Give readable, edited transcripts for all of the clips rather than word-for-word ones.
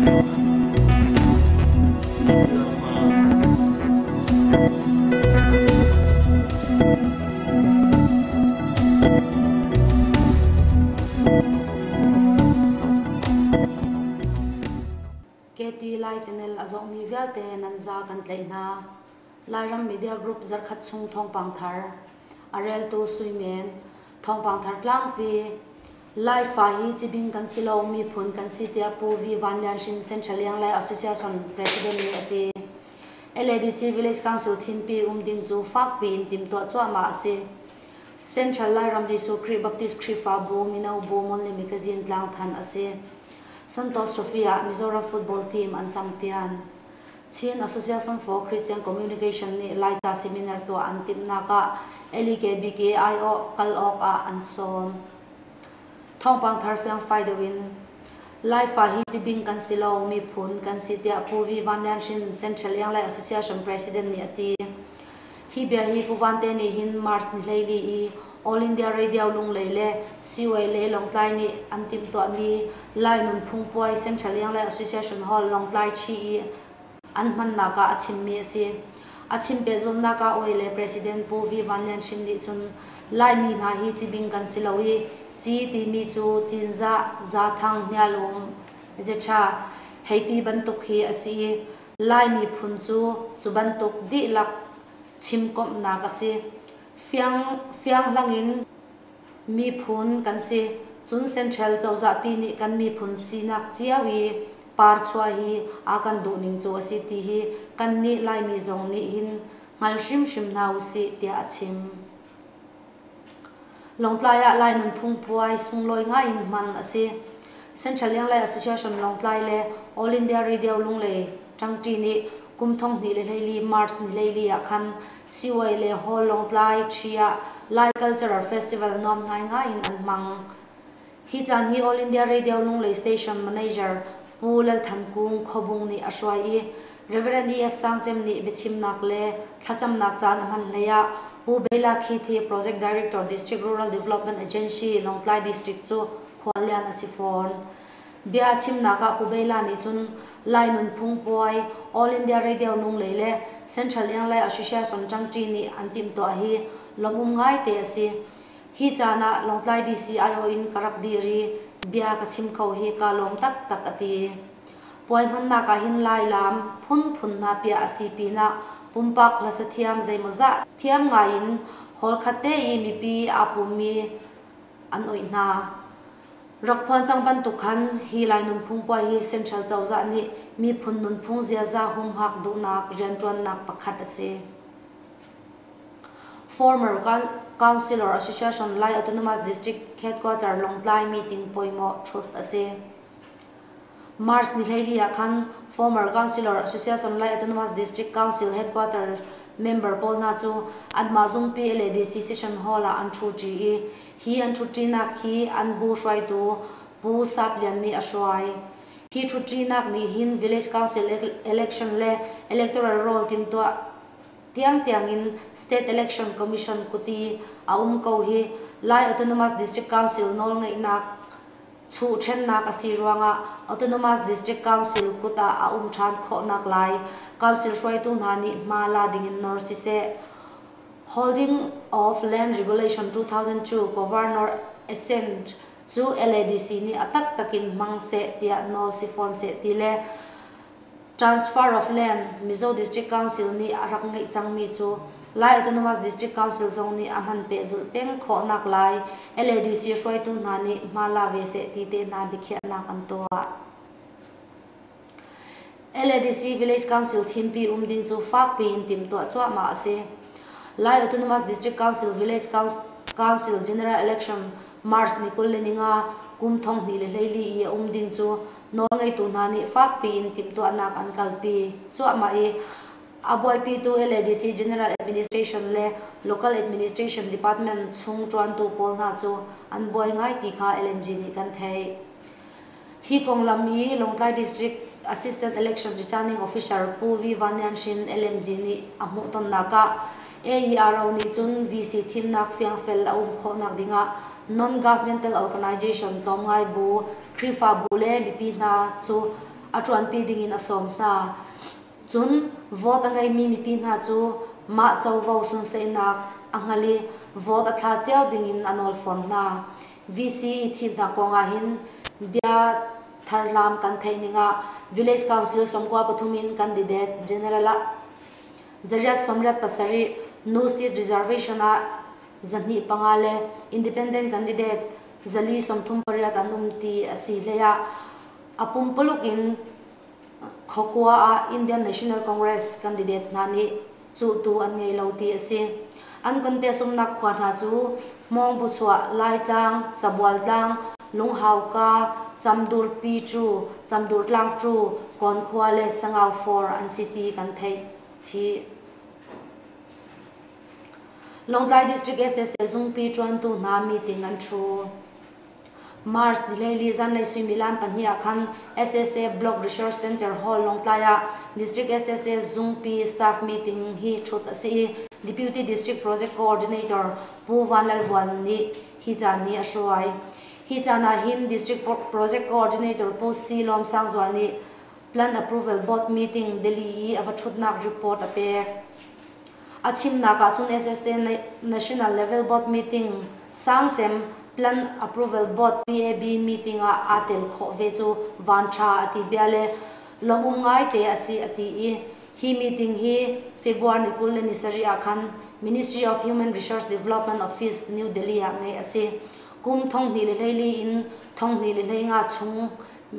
KT Lai Channel a zohmi vialte nan za kan tlaih hna. Lairam Media Group zarkhat chung thawngpang thar. A reltu Sui Men. Thawngpang thar tlangpi. Laifa hi cibing kan si lo, miphun kan si tiah Pu V. Van Lian Hrin Central Iang Lai Association President nih a ti. LADC Village Council thimpi um ding cu fakpi in timhtuah cuahmah a si. Central Lairam Jesuh Khrih Baptist Khrihfabu Mino Bu Monthly Magazine tlangthan a si. Santosh Trophy ah Mizoram football team an champion. Chin Association for Christian Communication nih Laica seminar tuah an timhnak ah LEKBK aiawh kal awk ah an sawm. Thawngpang thar fiangfai deuh in Laifa hi cibing kan si lo, miphun kan si tiah Pu V. Van Lian Hrin, Central Iang Lai Association President nih a ti. Hi bia hi Pu Vante nih hin March ni 14 i All India Radio Lunglei le CY le Lawngtlai nih an timhtuahmi Lai Nunphung Puai Central Iang Lai Association Hall Lawngtlai Ṭhi i an hmannak ah a chimmi a si. A chim pehzulhnak ah oi le President Pu V. Van Lian Hrin nih cun Laimi hna hi cibing kan si lo i ci timi cu Cinzah, Zathang, Hnialum, etc. Hei ti bantuk hi a si i Lai miphun cu cu bantuk dihlak chimkomhnak a si. Fiang, fianghlang in miphun kan si. Cun Central cozahpi nih kan miphun sinak cio i parchuah hi a kan duhning cu a si ti hi kannih Laimi zong nih hin hngal hrimhrim hna usih tiah a chim. Lawngtlai ah Lai nunphung puai sunglawi ngai in hman a si. Central Ianglai Association Lawngtlai le All India Radio Lunglei ṭangṭi nih kum 2014 March ni 14 ah khan CY le Hall Lawngtlai ṭhi ah Lai Cultural Festival nuam ngaingai in an hmang. Hi caan hi All India Radio Lunglei Station Manager Pu Lal Than Kung Khuabung nih a hruai i Rev. E.F. Sangcem nih biachimnak le thlacamnak caan a hman hlei ah Pu Bela Khithi Project Director District Rural Development Agency Lawngtlai District cu khuallian a si fawn. Bia a chimnak ah Pu Bela nih cun Lai nunphung puai All India Radio Lunglei le Central Ianglai Association ṭangṭi nih an timhtuah hi lawmh-um ngaite a si. Hi caan ah Lawngtlai DC aiawh in ka rak dir i bia ka chim kho hi kaa lawm taktak a ti. Puai hmannak ah hin Lai laam phunphun hna piah a si pinah pumpak hlasa thiam zeimawzah thiam ngai in hall khat te i mipi aa pummi an oih hna. Rak phuan cang bantuk khan hi Lai nunphung puai hi Central cozah nih miphun nunphung ziaza humhak duhnak rianṭuannak pakhat a si. Former Councillor Association Lai Autonomous District Headquarter Lawngtlai meeting pawimawh ṭhut a si. March ni 14 ah khan Former Councillor Association Lai Autonomous District Council Headquarter member pawl hna cu anmah zungpi LADC Session Hall ah an ṭhuṭi i hi an ṭhutṭinak hi an bu hruaitu Pu Sap Lian nih a hruai. Hi ṭhutṭinak nih hin Village Council election le electoral roll timhtuah tiangtiang in State Election Commission kut i a um ko hi Lai Autonomous District Council nawlngeihnak chuh ṭhennak a si ruangah Autonomous District Council kut ah a um ṭhan khawhnak lai Council hruaitu hna nih hma la dingin nawr siseh. Holding of Land Regulation 2002 Governor Assent cu LADC nih a taktak in hmang seh tiah nawl si fawn seh ti le Transfer of Land Mizo District Council nih a rak ngeih cangmi cu Lai Autonomous District Council zong nih a hman pehzulh peng khawhnak lai LADC hruaitu hna nih hma la ve seh ti te hna biakhiahnak an tuah. LADC Village Council thimpi um ding cu fakpi in timhtuah cuahmah a si. Lai Autonomous District Council Village Council General Election March ni 25 kum 2024 i a um ding cu Nawlngeitu hna nih fakpi in timhtuahnak an kalpi cuahmah i a buaipitu LADC General Administration le Local Administration Department chung ṭuantu pawl hna cu an buai ngai ti kha LMG nih kan theih. Hi konglam i Lawngtlai District Assistant Election Returning Officer Pu V. Van Lian Hrin LMG nih a hmuhtonnak ah AERO nih cun VC thimnak fiangfel a um khawhnak dingah non-governmental organization tlawmngai bu Khrihfabu le mipi hna cu a ṭuanpi dingin a sawm hna. Cun vote a ngeimi mipi hna cu mah covo sunseihnak a hngal i vote a thla cio dingin a nawl fawn hna. VC i thimnak kong ahhin bia tharhlam kan theih ning ah Village Council 93 in candidate general ah 887 no seat reservation ah 205 le independent candidate 438 an um ti a si hlei ah a pumpuluk in Khawkua ah Indian National Congress candidate hna nih cuhtu an ngei lo ti a si. An contest umnak khua hna cu Hmawngbuchuah, Laitlang, Sabualtlang, Lunghauka, Camdurpi cu, Camdurtlang cu, Kawnkhua le Sangau for an si ti kan theih chih. Lawngtlai District SSA zungpi ṭuantu hna meeting an ṭhu. March ni hleili zanlei suimilam pahnih ah khan SSA Block Research Center Hall Lawngtlai ah District SSA zungpi staff meeting hi ṭhut a si i Deputy District Project Coordinator Pu Van Lal Vuan nih hi caan hi a hruai. Hi caan ah hin District Project Coordinator Pu Si Lawm Sang Zual nih Plan Approval Board meeting Delhi i a va ṭhutnak report a pek. A chimnak ahcun SSA National Level Board Meeting sangcem Plan Approval Board PAB meeting ah aa tel khawh ve cu vanṭha a ti bia le lawmum ngaite a si a ti i hi meeting hi February ni 27 ah khan Ministry of Human Resource Development Office New Delhi ah ngeih a si. Kum 2024 in 2025 chung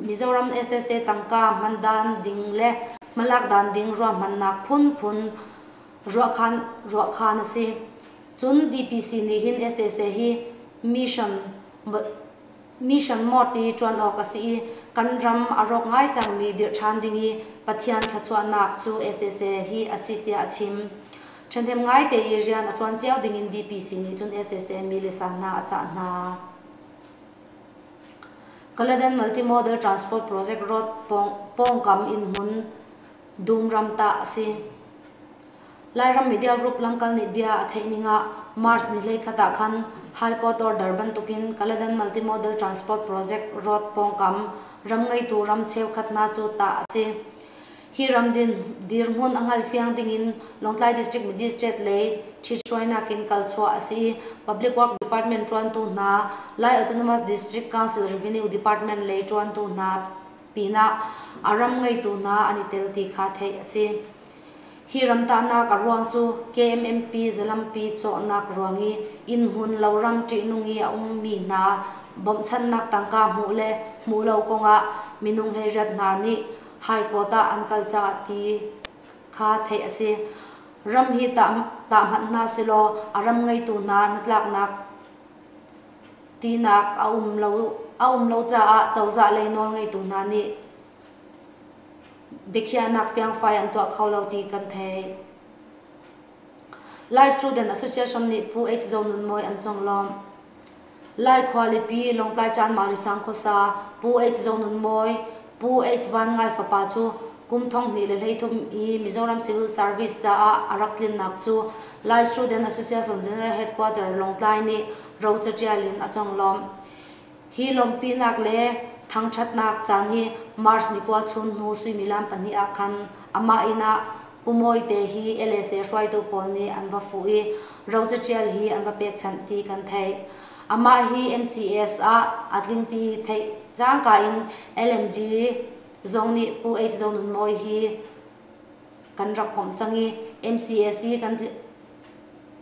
Mizoram SSA tangka hmandan ding le hmalak dan ding ruahmannak phunphun ruahkhan a si. Cun DPC nih hin SSA hi mission mission mode i ṭuan awk a si i kan ram a rawk ngai cangmi dirh ṭhan ding i Pathian thluachuahnak cu SSA hi a si tiah a chim. Ṭhahnem ngai te i rian a ṭuan cio ding in DPC nih cun SSA mi le sa hna a cah hna. Kaladan Multimodal Transport Project Road pawngkam innhmun dumram tah a si. Lairam Media Group lamkal nih bia a theih ning ah March ni 21 ah khan High Court order bantukin Kaladan Multimodal Transport Project Road pawngkam ram ngeitu ram cheukhat hna cu tah a si. Hi ram dirhmun a hngalfiang dingin Lawngtlai District Magistrate lei ṭhithruainak in kalchuah a si i Public Work Department ṭuantu hna, Lai Autonomous District Council Revenue Department lei ṭuantu hna pinah a ram ngeitu hna an i tel ti kha theih a si. Hi ram tahnak a ruang cu KMMP zalampi cawhnak ruang i innhmun loram ṭihnung i a ummi hna bawmhchanhnak tangka hmuh le hmuh lo kongah minung hleiriat hna nih High Court ah an kal caah ti kha theih a si. Ram hi tah hmanh hna silaw a ram ngeitu hna hnatlaknak tinak a um lo caah cozah lei nawlngeitu hna nih biakhiahnak fiangfai an tuah kho lo ti kan theih. Lai Student Association nih Pu H. Zo Nun Mawi an conglawmh. Lai khualipi Lawngtlai Chanmari sang khuasa Pu H. Zo Nun Mawi, Pu H. Van Ngai fapa cu kum 2013 i Mizoram Civil Service caah a rak tlinnak cu Lai Student Association General Headquarter Lawngtlai nih roca ṭial in a conglawmh. Hi lawmhpinak le thangṭhatnak caan hi March ni kua chun hnu suimilam pahnih ah khan amah inn ah Pu Mawite hi LSA hruaitu pawl nih an va fuh i rocaṭial hi an va pekchanh ti kan theih. Amah hi MCS ah a tling ti theih cangka in LMG zong nih Pu H. Zo Nun Mawi hi kan rak komh cang i MCS hi kan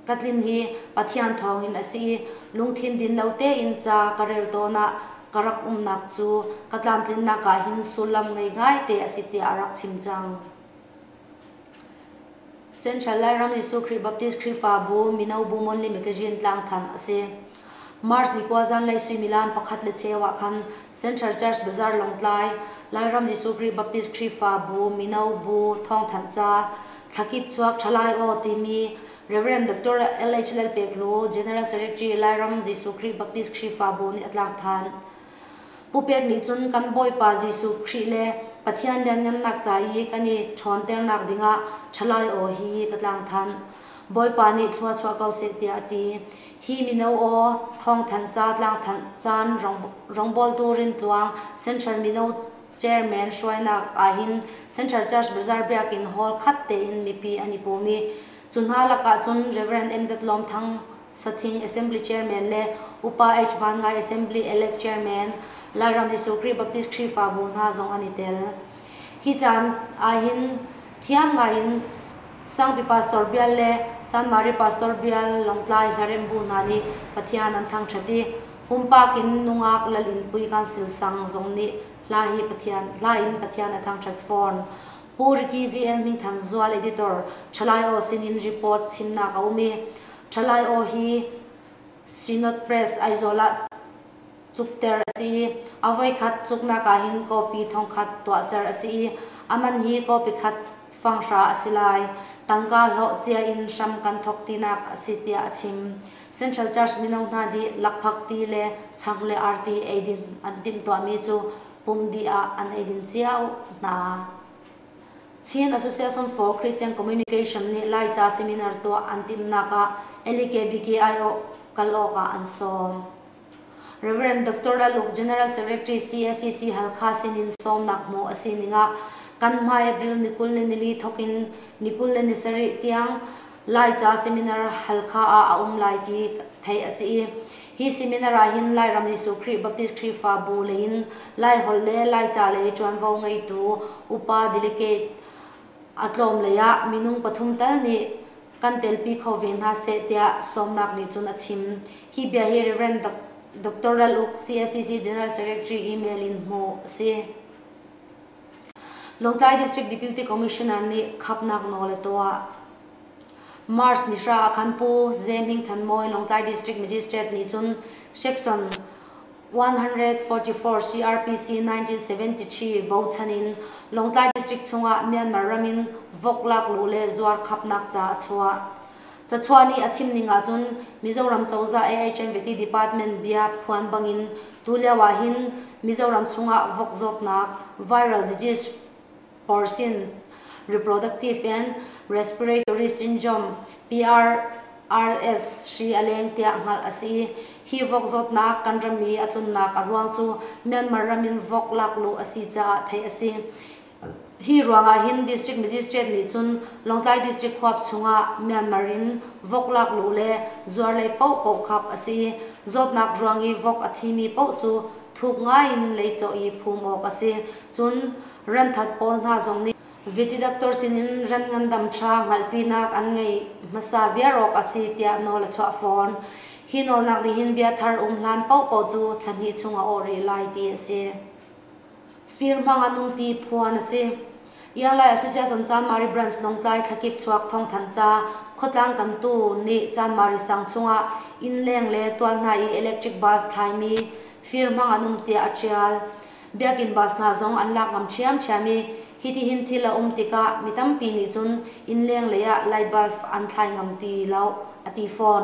Ka tlin hi Pathian thawngin a si i lungthin din lo tein ca ka rel tawn ah ka rak umnak cu ka tlamtlinnak ah hin sullam ngei ngaite a si tiah a rak chim cang. Central Lairam Jesuh Khrih Baptist Khrihfabu Mino Bu Monthly Magazine tlangthanh a si. March ni kua zanlei suimilam pakhat le cheu ah khan Central Church Bazaar Lawngtlai Lairam Jesuh Khrih Baptist Khrihfabu Mino Bu thawngthanh ca Thlakip chuak ṭhalai aw timi Rev. Dr. L.H. Lalpeklu, General Secretary Lairam Jesuh Khrih Baptist Khrihfabu nih a tlak than. Pu Pek nih cun kan Bawipa Jesuh Khrih le Pathian lianngannak ca i kan i ṭhawnternak dingah ṭhalai aw hi ka tlang than. Bawipa nih thlua chuah ko seh tiah a ti. Hi mino aw thawngthanh ca tlangthanh caan rawngbawltu rintluang Central Mino. Chairman hruainak ahhin Central Church Bazaar Biakinn Hall khat tein mipi an i pum i cu hna lakah cun Rev. MZ Lawm Thang Sathing Assembly Chairman le Upa H. Van Ngai Assembly Elect Chairman, Lairam Jesuh Khrih Baptist Khrihfabu hna zong an i tel. Hi caan ahhin thiam ngaiin Sangpi Pastor Bial le Chanmari Pastor Bial Lawngtlai Hlarembu hna nih Pathian an thangṭhat i pumpak in nungak Lal Inn Pui Council sang zong nih hla hi Pathian hla in Pathian a thangṭhat fawn. Pu Ricky VL Hmingthan Zual Editor Ṭhalai Aw sinin report chimnak a um i Ṭhalai Aw hi Synod Press Aizawl ah cukter a si i a voikhat cuknak ah hin kawpi thongkhat tuahser a si i a man hi kawpi khat fanghra a si lai. Tangka hlawh cia in hram kan thawk tinak a si tiah a chim. Central Church mino hna nih lakphakti le chang le arti eidin an timhtuahmi cu pumh dih ah an eidin cio hna. Chin Association for Christian Communication nih Laica seminar tuah an timhnak ah LKBK aiawh kal awkah an sawm. Rev. Doctor Laluk, General Secretary CACC Halkha sinin sawmnak hmuh a si ning ah kan hmai April ni 24 thawk in ni 27 tiang Laica seminar Halkha ah a um lai ti theih a si i hi seminar ah hin Lairam Jesuh Khrih Baptist Khrihfabu lei in Laiholh le Laica lei ṭuanvo ngeitu upa delegate a tlawm lei ah minung pathum tal nih kan telpi kho ve hna seh tiah sawmnak nih cun a chim. Hi bia hi Rev. Dr. Ral Uk, CACC General Secretary email in hmuh a si. Lawngtlai District Deputy Commissioner nih khapnak nawl a tuah. March ni hra ah khan Pu Ze Hming Than Mawi Lawngtlai District Magistrate nih cun Section 144 CRPC 1973 bochan in Lawngtlai District chungah Myanmar ram in vok lak luh le zuar khapnak ca a chuah. Cachuah nih a chim ning ahcun Mizoram cozah AHMVT Department bia phuan bangin tulio ahhin Mizoram chungah vok zawtnak viral disease porcine reproductive and respiratory syndrome PRRS hri a leng tiah hngalh a si i hi vok zawtnak kan ram i a tlunnak a ruang cu Myanmar ram in vok lakluh a si caah theih a si. Hi ruangah hin District Magistrate nih cun Lawngtlai District huap chungah Myanmar in vok lakluh le zuar lei paohpaoh khap a si i zawtnak ruang i vok a thimi paoh cu thuk ngai in leicawh i phum awk a si. Cun ranthat pawl hna zong nih viti doctor sinin ran ngandam ṭha hngalhpinak an ngei hmasa viar awk a si tiah nawl a chuah fawn. Hi nawlnak nih hin bia thar um hlan paohpaoh cu thla hnih chung a awh rih lai ti a si. Fir hmang an um ti phuan a si. Ianglai Association Chanmari Branch Lawngtlai thlakip chuak thawngthanh ca khuatlang kantu nih Chanmari sang chungah innleng le tual hna i electric bulb thlaimi fir hmang an um tiah a ṭial. Biakinn bus hna zong an lak ngam ṭhiamṭhiam i hitihin thil a um tikah mi tampi nih cun innleng lei ah light bulb an thlai ngam ti lo a ti fawn.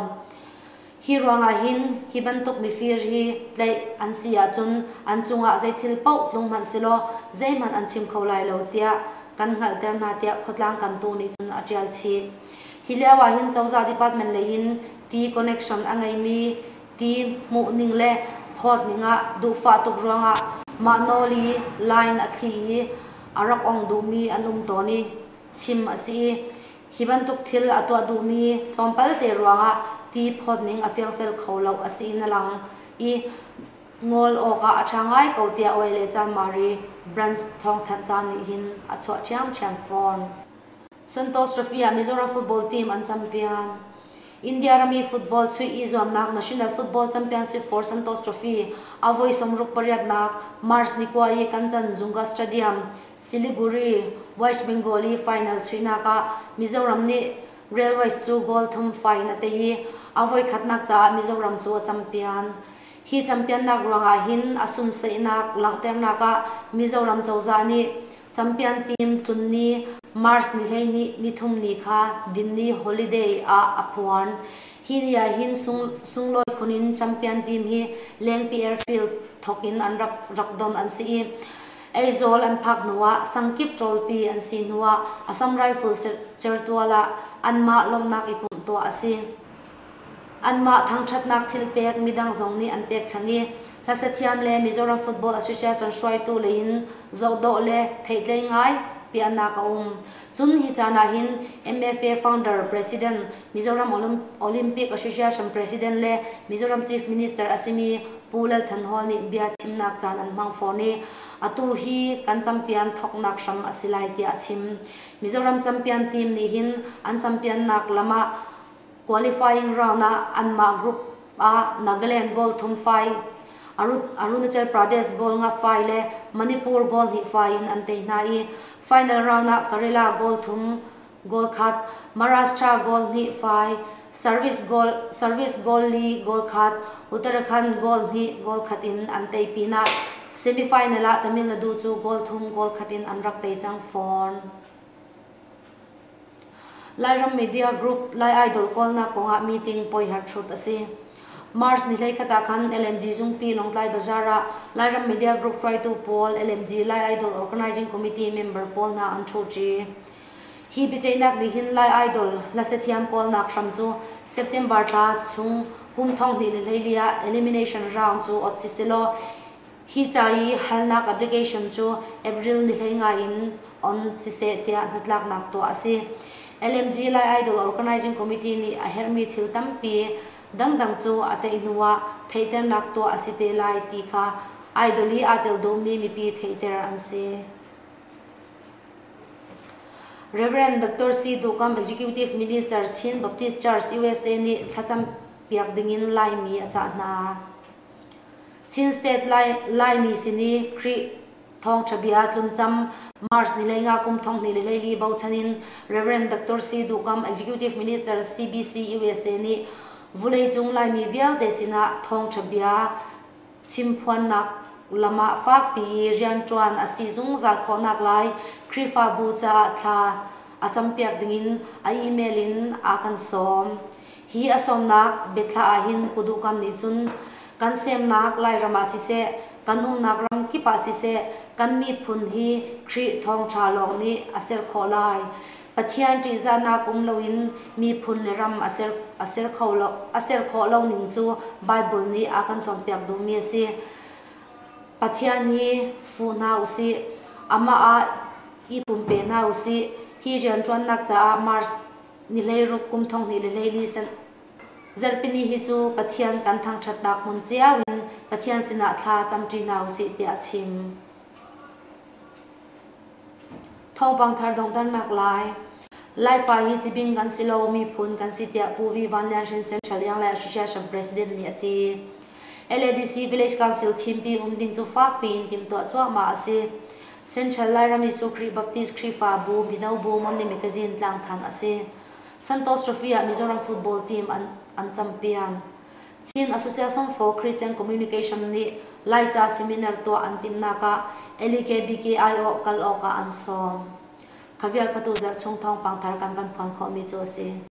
Hi ruangah hin hi bantuk mifir hi tlaih an si ahcun an cungah zei thil paoh tlung hmanh silaw zeihmanh an chim kho lai lo tiah kan hngalhter hna tiah khuatlang kantu nih cun a ṭial chih. Hi lio ah hin cozah department lei in ti connection a ngeimi ti hmuhning le phawtning ah duhfah tuk ruangah mah nawl i line a thli i a rak ong duhmi an um tawn i chim a si i hi bantuk thil a tuah duhmi tlawmpal te ruangah ti phawtning a fiangfel kho lo a si in a lang i ngol awkah a ṭha ngai ko tiah Oi le Chanmari branch thawngthanh caan nih hin a chuah ṭhiamṭhiam fawn. Santosh Trophy ah Mizoram football team an champion. India rami football chuih i zuamnak National Football Championship for Santosh Trophy a voi 68nak March ni kua i Kanchanjunga Stadium, Siliguri, West Bengal i final chuihnak ah Mizoram nih Railways cu goal thum fai in a tei i a voi khatnak caah Mizoram cu a champion. Hi championnak ruangah hin a sunsaihnak langhternak ah Mizoram cozah nih Champion team tlun ni March ni 12 nithum ni kha dinni holiday ah a phuan. Hi ni ah hin sunglawi khun in champion team hi Lengpi Airfield thawk in an rak rak don an si i Aizawl an phak hnu ah sangkip ṭawlpi an si hnu ah Assam Rifles certual ah anmah lawmhnak i pumh tuah a si. Anmah thangṭhatnak thil pek midang zong nih an pekchanh i Hlasathiam le Mizoram Football Association hruaitu lei in zohdawh le theihtlei ngai piahnak a um. Cun hi caan ah hin MFA founder president, Mizoram Olympic Association president le Mizoram Chief Minister a simi Pu Lal Than Hawl nih bia chimnak caan an hmang fawn i atu hi kan champion thoknak hram a si lai tiah a chim. Mizoram champion team nih hin an championnak lam ah qualifying round ah anmah group ah Nagaland goal thum fai, Arunachal Pradesh goal nga fai le Manipur goal hnih fai in an tei hna i final round ah Kerala goal thum goal khat, Maharashtra goal hnih fai, service goal service goal li goal khat, Uttarakhand goal hnih goal khat in an tei pinah semi-final ah Tamil Nadu cu goal thum goal khat in an rak tei cang fawn. Lairam Media Group Lai Idol kawlnak kongah meeting poihar thut a si. March ni 21 ah khan LMG zungpi Lawngtlai Bazar ah Lairam Media Group hruaitu pawl LMG Lai Idol Organizing Committee member pawl hna an ṭhuṭi. Hi biaceihnak nih hin Lai Idol hlasathiam kawlnak hram cu September thla chung kum 2014 ah elimination round cu ot si selaw hi ca i halnak application cu April ni 15 in on siseh tiah hnatlaknak tuah a si. LMG Lai Idol Organizing Committee nih a herhmi thil tampi dangdang cu a ceih hnu ah theihternak tuah a si te lai ti kha Idol i aa tel duhmi mipi theihter an si. Rev. Dr. C. Duhkam Executive Minister Chin Baptist Church USA nih thlacam piak dingin Laimi a cah hna. Chin State Laimi sin i Khrih thawngṭha bia tluncam March ni 15 kum 2024 bochan in Rev. Dr. C. Duhkam Executive Minister CBC USA nih vuleicung Laimi vialte sinah thawngṭha bia chimphuannak lam ah fakpi i rianṭuan a si zungzal khawhnak lai Khrihfabu caah thla a campiak dingin a email in a kan sawm. Hi a sawmnak biathla ahhin Pu Duh Kam nih cun kan semnak Lairam ah siseh, kan umnak ram kip ah siseh, kan miphun hi Khrih thawngṭha lawng nih a ser khawh lai. Pathian ṭihzahnak um loin miphun le ram a ser, a ser, kho lo, a ser khawh lo ning cu Baibal nih a kan cawnpiak duhmi a si. Pathian hi fuh hna usih, amah ah i pumpe hna usih. Hi rianṭuannak caah Mars ni 16 kum 2024 Zarhpini hi cu Pathian kan thangṭhatnak hmun cio in Pathian sinah thla camṭi hna usih tiah a chim. Thawngpang thar donghternak lai. Laifa hi cibing kan si lo, miphun kan si tiah Pu Vi Van Lian Hrin Central Iang Lai Association President nih a ti. LADC Village Council thimpi um ding cu fakpi in timhtuah cuahmah a si. Central Lairam Jesuh Khrih Baptist Khrihfabu Mino Bu Monthly Magazine tlangthan a si. Santos Trophy ah Mizoram football team an, an champion. Chin Association for Christian Communication nih Laica seminar tuah an timhnak ah LEKBK aiawh kal awkah an sawm. Kha vial kha tu zarh chung thawngpang thar kan van phuan khawhmi cu a si.